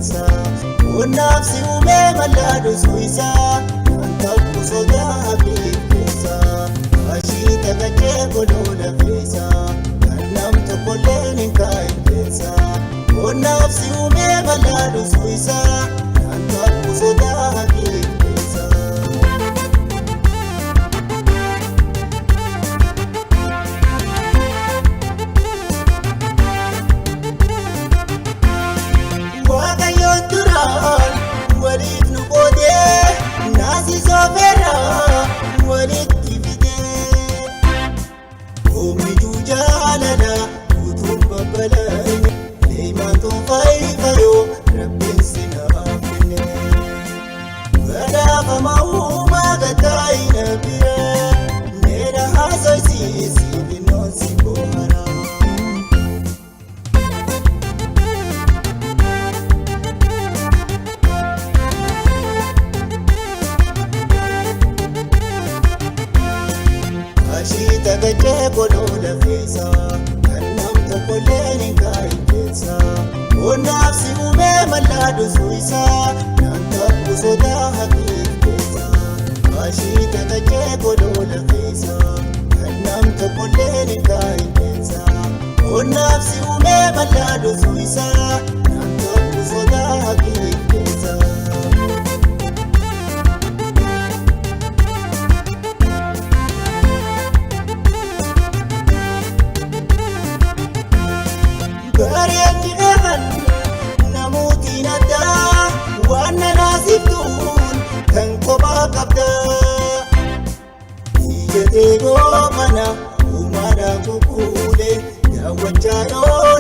keessa. Qonnaaf si uumee mallaa dhusuu isaa kan takku sodaa hafiif keessa. Ashii tagachee godhuu lafeessa kan nam tokkolleen hin kaa'in keessa. Qonnaaf si uumee mallaa dhusuu isaa kan takku sodaa hafiif keessa. Waaqayyoon duraan waliif nu qoodee naasisoo feeraa walitti fidee. Oomijuu jaalala utuun babbalanye leemaan toonfaayifayoo rabbiin sinaaf kenne. Badhaafama uumaa gattaa'ina bira meera haasoysiisi binnoon si bohara. Ashii tagachee godhuu lafeessa kan nam tokkolleen hin kaa'in keessa. Qonnaaf si uumee mallaa dhusuu isaa naan takku sodaa hafiif keessa. Ashii tagachee godhuu lafeessa kan nam tokkolleen hin kaa'in keessa. Qonnaaf si uumee mallaa dhusuu isaa naan takku sodaa hafiif keessa. Bareeddi dheeran namootiin addaa waan nanaasiftuun kan kophaa qabda. Ija teekoo mana uumaadhaan kukkuule daawwachaa yoo